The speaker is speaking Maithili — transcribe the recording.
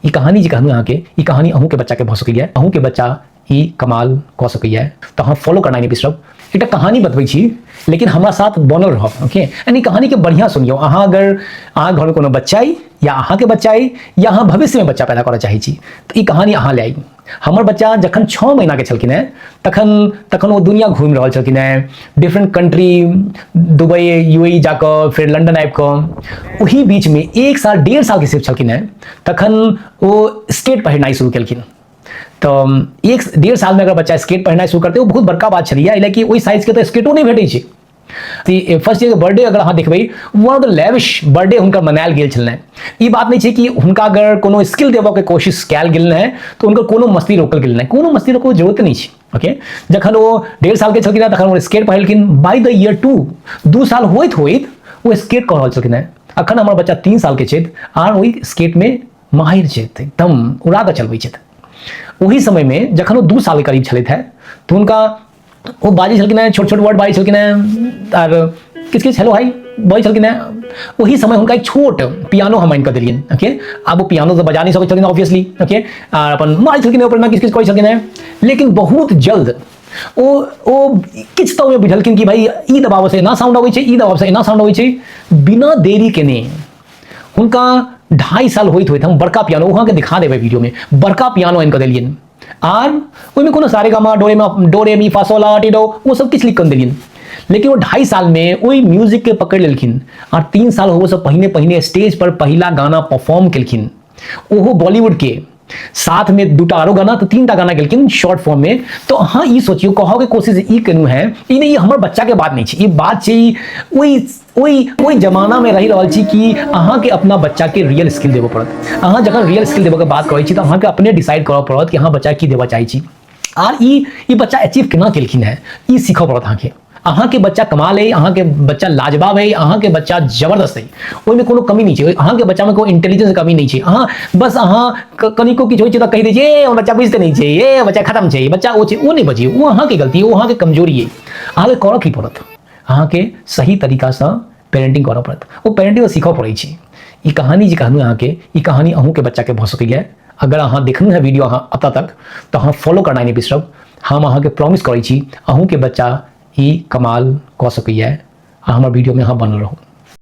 ई कहानी जे कहलहुँ अहाँके, ई कहानी अहूँके बच्चाके भऽ सकैए, अहूँके बच्चा ई कमाल कऽ सकैए। तऽ अहाँ फॉलो करनाइ नहि बिसरब। एकटा कहानी बतबै छी, लेकिन हमरा साथ बनल रहब। ओके, एंड ई कहानीके बढ़िआँ सुनियौ। अहाँ अगर अहाँ घरमे कोनो बच्चा अइ, या अहाँके बच्चा अइ, या अहाँ भविष्यमे बच्चा पैदा करऽ चाहै छी, तऽ ई कहानी अहाँ लए आई। हमर बच्चा जखन 6 महीनाके छलखिन हेँ, तखन तखन ओ दुनिया घूमि रहल छलखिन हेँ, different country, Dubai, U A जाकऽ, फेर लंडन आबि कऽ। ओही बीचमे 1 साल 1.5 सालके सिर्फ छलखिन हेँ, तखन ओ स्केट पहिरनाइ शुरू केलखिन। तऽ 1 1.5 सालमे अगर बच्चा स्केट पहिरनाइ शुरू करतै, ओ बहुत बड़का बात छलैए, एहि लए कि ओहि साइजके तऽ स्केटो नहि भेटै छै। फर्स्ट ईयर के बर्थडे अगर अहाँ देखबै, one of the lavish birthday हुनकर मनायल गेल छलनि। ई बात नहि छै कि हुनका अगर कोनो स्किल देबऽके कोशिश कयल गेल रहै तऽ हुनकर कोनो मस्ती रोकल गेल नहि, कोनो मस्ती रोकल जरूरत नहि छै। ओके, जखन ओ 1.5 साल के छलखिन तखन ओ स्केट पहिरलखिन। बाय the year 2, 2 साल होइत होइत ओ स्केट कऽ रहल छलखिन हेँ। अखन हमर बच्चा 3 साल के छथि आर ओहि स्केटमे माहिर छथि, एकदम उड़ा कऽ चलबै छथि। ओहि समयमे जखन ओ 2 साल के करीब छलथि हेँ तऽ हुनका ओ बाजै छलखिन हेँ, छोट छोट वर्ड बाजै छलखिन हेँ आर किछु किछु हेलो हाई बाजै छलखिन हेँ। ओही समय हुनका एक छोट पियानो हम आनि कऽ देलियनि। ओके, आब ओ पियानो तऽ बजा नहि सकै छलखिन ऑब्वियसली। ओके, आर अपन मारै छलखिन ओहिपर किछु किछु करै छलखिन हेँ, लेकिन बहुत जल्द ओ ओ किछु तऽ ओहिमे बुझलखिन कि भाई ई दबावसँ एना साउंड अबै छै, ई दबावसँ एना साउंड अबै छै। बिना देरी केने हुनका 2.5 साल होइत होइत हम बड़का पियानो, अहाँके दिखा देबै वीडियोमे, बड़का पियानो आनि कऽ देलियनि। आर ओहिमे कोनो सारे गामा डोरे डोरे मी फा सोला टी डो ओ सब किछु लिख कऽ देलियनि, लेकिन ओ 2.5 सालमे ओहि म्यूजिकके पकड़ि लेलखिन आर 3 साल होबऽसँ पहिने पहिने स्टेज पर पहिला गाना परफॉर्म केलखिन, ओहो बॉलीवुडके साथमे 2टा आरो गाना, तऽ 3टा गाना गेलखिन शॉर्ट फॉर्ममे। तऽ अहाँ ई सोचियौ, कहऽके कोशिश ई केलहुँ हेँ, ई नहि, ई हमर बच्चाके बात नहि छै, ई बात छै ओहि ओहि ओहि जमानामे रहि रहल छी कि अहाँके अपना बच्चाके रियल स्किल देबऽ पड़त। अहाँ जखन रियल स्किल देबऽके बात करै छी तऽ अहाँके अपने डिसाइड करऽ पड़त कि अहाँ बच्चा की देबऽ चाहै छी आर ई बच्चा अचीव केना केलखिन हेँ, ई सीखऽ पड़त अहाँके। अहाँके बच्चा कमाल अइ, अहाँके बच्चा लाजवाब अइ, अहाँके बच्चा जबरदस्त अइ, ओहिमे कोनो कमी नहि छै। अहाँके बच्चामे कोनो इंटेलिजेंस कमी नहि छै। अहाँ बस अहाँ कनिको किछु होइ छै तऽ कहि दै छियै, ए बच्चा बुझिते नहि छै, ए बच्चा खतम छै, बच्चा ओ छै, ओ नहि बजियौ, ओ अहाँके गलती, ओ अहाँके कमजोरी अइ। अहाँके करऽ की पड़त? अहाँके सही तरीकासँ पेरेंटिंग करऽ पड़त। ओ पेरेंटिंग सीखऽ पड़ै छै। ई कहानी जे कहलहुँ अहाँके, ई कहानी अहूँके बच्चाके भऽ सकैए। अगर अहाँ देखलहुँ हेँ वीडियो अहाँ एतऽ तक, तऽ अहाँ फॉलो करनाइ नहि बिसरब। हम अहाँके प्रॉमिस करै छी, अहूँके बच्चा ई कमाल कऽ सकैए। आ हमर वीडियोमे अहाँ बनल रहू।